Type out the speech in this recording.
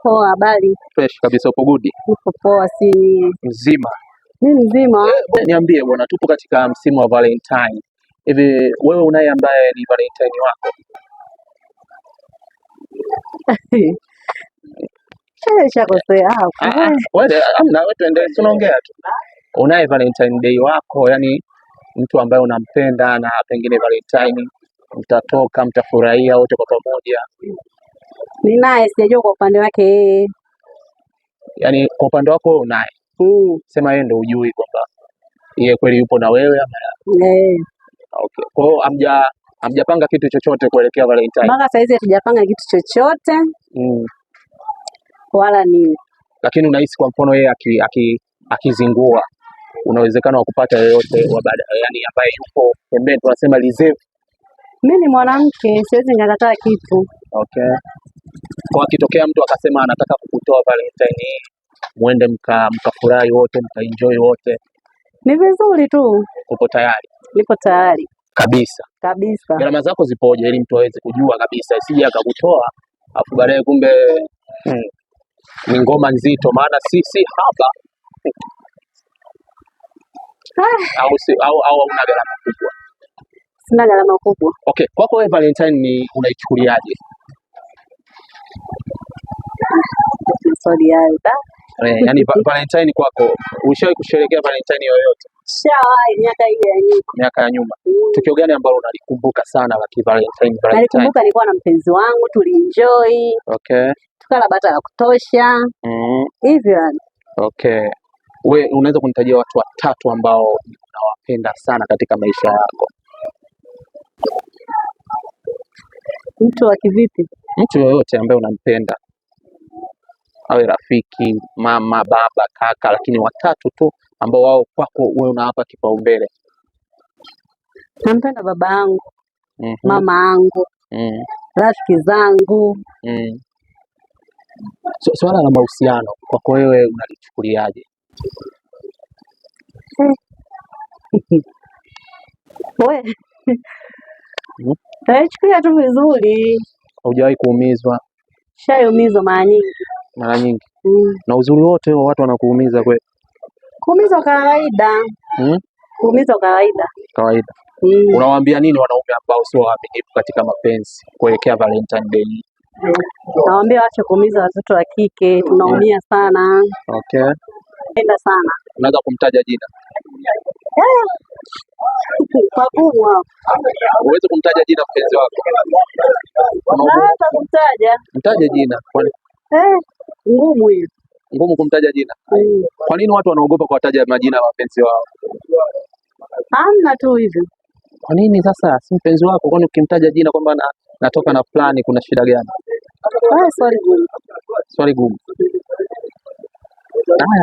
Poa, habari? Fresh kabisa, upo good? Niko poa, si Mzima? Mi mzima. Niambie bwana, tupo katika msimu wa Valentine. Hivi wewe unaye ambaye ni Valentine wako? Shakosea hapo. Ah, ah, wewe amna, wewe tuendelee, tunaongea tu. Unaye Valentine Day wako, yani mtu ambaye unampenda na pengine Valentine mtatoka mtafurahia wote kwa pamoja? Ninaye, sijajua kwa upande wake yeye. Yani kwa upande wako wewe unaye? Mm. Sema yeye ndo hujui kwamba yeye kweli yupo na wewe ama? Eh. Okay. Kwa hiyo hamjapanga kitu chochote kuelekea Valentine? Mpaka saizi hatujapanga kitu chochote wala nini. Lakini unahisi kwa mfano yeye akizingua una uwezekano wa kupata yoyote wa baada, yani ambaye yupo pembeni, tunasema reserve? Mi ni mwanamke, siwezi nikakataa kitu. Okay. Kwa akitokea mtu akasema anataka kukutoa Valentine hii, muende mkafurahi wote, mkaenjoy wote? Ni vizuri tu. Uko tayari? Niko tayari. Kabisa? Kabisa. Gharama zako zipoje, ili mtu aweze kujua kabisa, isije akakutoa afu baadaye kumbe ni ngoma nzito, maana sisi hapa Ah. au si, au hauna gharama kubwa? Sina gharama kubwa. Okay, kwako wewe Valentine ni unaichukuliaje? Maswali hayo da. Yani Valentine kwako, ushawahi kusherehekea Valentine yoyote? Shawahi, miaka hiyo ya nyuma. Miaka ya nyuma. Mm. Tukio gani ambalo unalikumbuka sana la Valentine? Valentine? Nalikumbuka nilikuwa na mpenzi wangu, tulienjoy. Okay. Tukala bata la kutosha. Hivyo yani. Okay. We unaweza kunitajia watu watatu ambao unawapenda sana katika maisha yako? Mtu wa kivipi? Mtu yoyote ambaye unampenda, awe rafiki, mama, baba, kaka, lakini watatu tu ambao wao kwako wewe unawapa kipaumbele. Nampenda baba yangu, mama yangu, rafiki zangu. So, swala la mahusiano kwako wewe unalichukuliaje? We. Naichukulia tu vizuri. Haujawahi kuumizwa? Shaumizwa mara nyingi. Mara nyingi. Mm. Na uzuri wote wa watu wanakuumiza kweli? Kuumizwa kawaida. Kuumizwa kawaida. Kawaida. Unawaambia nini wanaume ambao sio waaminifu katika mapenzi kuelekea Valentine Day? Nawaambia waache kuumiza watoto wa kike, tunaumia sana. Okay. Napenda sana. Unaweza kumtaja jina? Kwa kubwa. Uweze kumtaja jina mpenzi wako? Naweza kumtaja. Mtaje jina. Kwani Ngumu hiyo. Ngumu kumtaja jina? Kwa nini watu wanaogopa kuwataja majina ya wapenzi wao? Hamna tu hivyo. Kwa nini sasa? Si mpenzi wako, kwani ukimtaja jina kwamba natoka na fulani kuna shida gani? Swali gumu. Swali gumu. Haya.